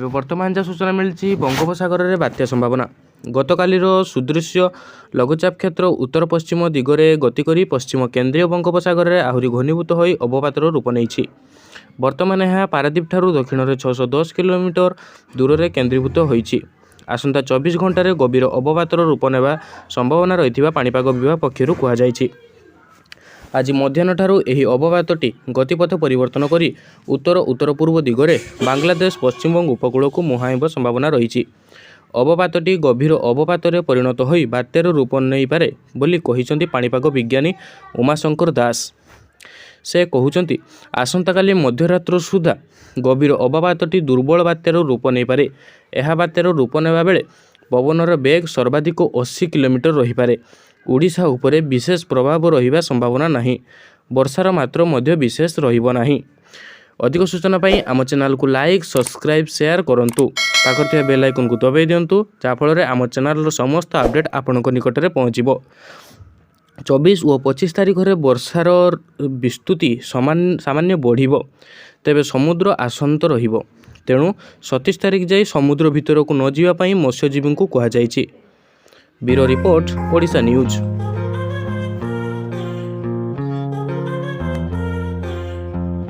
ତେବେ ବର୍ତ୍ତମାନ ଯାହା ସୂଚନା ମିଳିଛି, ବଙ୍ଗୋପସାଗରରେ ବାତ୍ୟା ସମ୍ଭାବନା। ଗତକାଲିର ସୁଦୃଶ୍ୟ ଲଘୁଚାପ କ୍ଷେତ୍ର ଉତ୍ତର ପଶ୍ଚିମ ଦିଗରେ ଗତି କରି ପଶ୍ଚିମ କେନ୍ଦ୍ରୀୟ ବଙ୍ଗୋପସାଗରରେ ଆହୁରି ଘନୀଭୂତ ହୋଇ ଅବପାତର ରୂପ ନେଇଛି। ବର୍ତ୍ତମାନ ଏହା ପାରାଦୀପଠାରୁ ଦକ୍ଷିଣରେ 610 କିଲୋମିଟର ଦୂରରେ କେନ୍ଦ୍ରୀଭୂତ ହୋଇଛି। ଆସନ୍ତା 24 ଘଣ୍ଟାରେ ଗଭୀର ଅବପାତର ରୂପ ନେବା ସମ୍ଭାବନା ରହିଥିବା ପାଣିପାଗ ବିଭାଗ ପକ୍ଷରୁ କୁହାଯାଇଛି। ଆଜି ମଧ୍ୟାହ୍ନଠାରୁ ଏହି ଅବପାତଟି ଗତିପଥ ପରିବର୍ତ୍ତନ କରି ଉତ୍ତର ଉତ୍ତର ପୂର୍ବ ଦିଗରେ ବାଂଲାଦେଶ ପଶ୍ଚିମବଙ୍ଗ ଉପକୂଳକୁ ମୁହାଁଇବା ସମ୍ଭାବନା ରହିଛି। ଅବପାତଟି ଗଭୀର ଅବପାତରେ ପରିଣତ ହୋଇ ବାତ୍ୟାର ରୂପ ନେଇପାରେ ବୋଲି କହିଛନ୍ତି ପାଣିପାଗ ବିଜ୍ଞାନୀ ଉମାଶଙ୍କର ଦାସ। ସେ କହୁଛନ୍ତି, ଆସନ୍ତାକାଲି ମଧ୍ୟରାତ୍ର ସୁଦ୍ଧା ଗଭୀର ଅବପାତଟି ଦୁର୍ବଳ ବାତ୍ୟାର ରୂପ ନେଇପାରେ। ଏହା ବାତ୍ୟାର ରୂପ ନେବା ବେଳେ ପବନର ବେଗ ସର୍ବାଧିକ 80 କିଲୋମିଟର ରହିପାରେ। ଓଡ଼ିଶା ଉପରେ ବିଶେଷ ପ୍ରଭାବ ରହିବା ସମ୍ଭାବନା ନାହିଁ। ବର୍ଷାର ମାତ୍ରା ମଧ୍ୟ ବିଶେଷ ରହିବ ନାହିଁ। ଅଧିକ ସୂଚନା ପାଇଁ ଆମ ଚ୍ୟାନେଲକୁ ଲାଇକ୍, ସବସ୍କ୍ରାଇବ୍, ସେୟାର କରନ୍ତୁ। ପାଖରେ ଥିବା ବେଲ୍ ଆଇକନ୍କୁ ଦବାଇ ଦିଅନ୍ତୁ, ଯାହାଫଳରେ ଆମ ଚ୍ୟାନେଲର ସମସ୍ତ ଅପଡ଼େଟ୍ ଆପଣଙ୍କ ନିକଟରେ ପହଞ୍ଚିବ। 24 ଓ 25 ତାରିଖରେ ବର୍ଷାର ବିସ୍ତୃତି ସମାନ ସାମାନ୍ୟ ବଢ଼ିବ। ତେବେ ସମୁଦ୍ର ଅଶାନ୍ତ ରହିବ। ତେଣୁ 27 ତାରିଖ ଯାଇ ସମୁଦ୍ର ଭିତରକୁ ନ ଯିବା ପାଇଁ ମତ୍ସ୍ୟଜୀବୀଙ୍କୁ କୁହାଯାଇଛି। Bureau report, Odisha news.